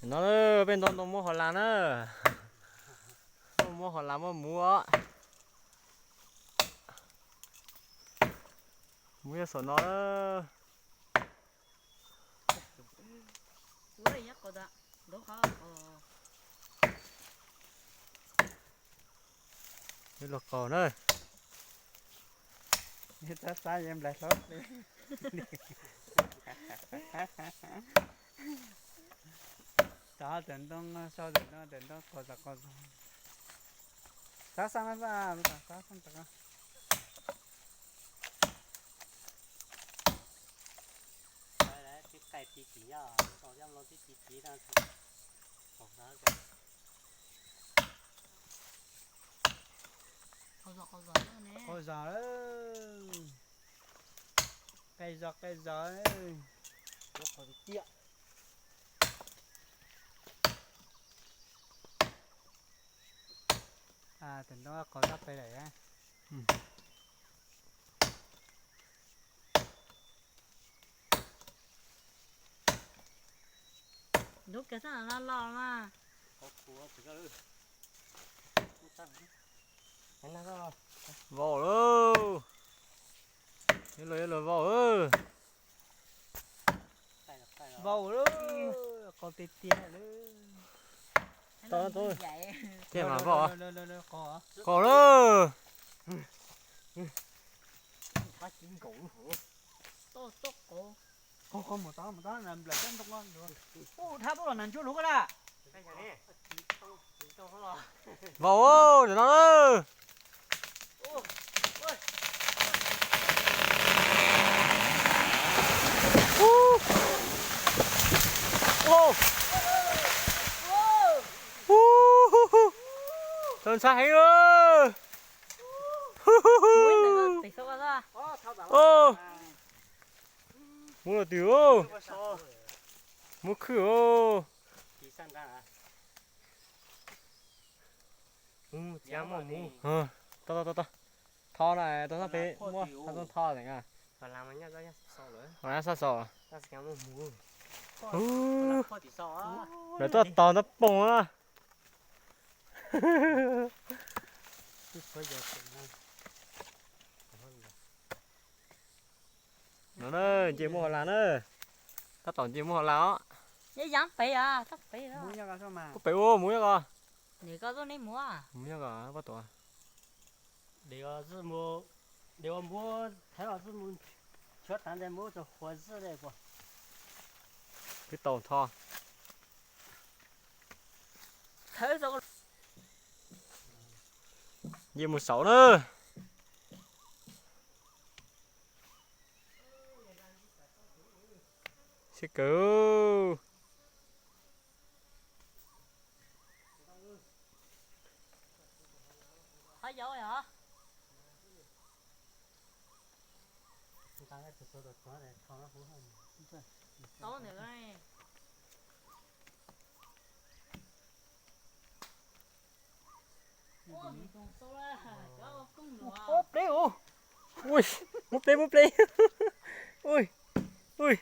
No peb ntoo ntoo muab hauv las na. Muab hauv las muab muv os. Muv nyob saum no. Ib luag qaug na. Xab xab yeej nplaig hlob plig. Tov tus ntoo, sau tus ntoo, tus ntoo qaug zog qaug zog. Xab xab xab, xab xab. Qaug zog, qaug zog, qe zog qe zog. Tus ntoo qaug zog pem lawm. Ntub kiag xab na, los mas. Vau lawm. Ib los ib los vau. Vau lawm, qaug tiag tiag lawm. Tiag mas vau. Qaug lawm. Vau, ntawm no na. Txaus ntshai heev. Muv los twg? Muv khwb os. Tau tau tau. Tho na, tau sab pem muab tho tau tho na. Sab xaus. Lawv tuaj tos ntawd poog na. No na, nce muab hauv las na. Tab tom nce muab hauv las os. Nyob yaav pem os, txhob pem os. Kuj pem ua mus nyob ko. Nws ko tuaj neb mus. Mus nyob ko pab tuaj. Kwv tau tho. Nce mus saud na. Siab kawg. Muab pleb, muab pleb, muab pleb. Ui, ui.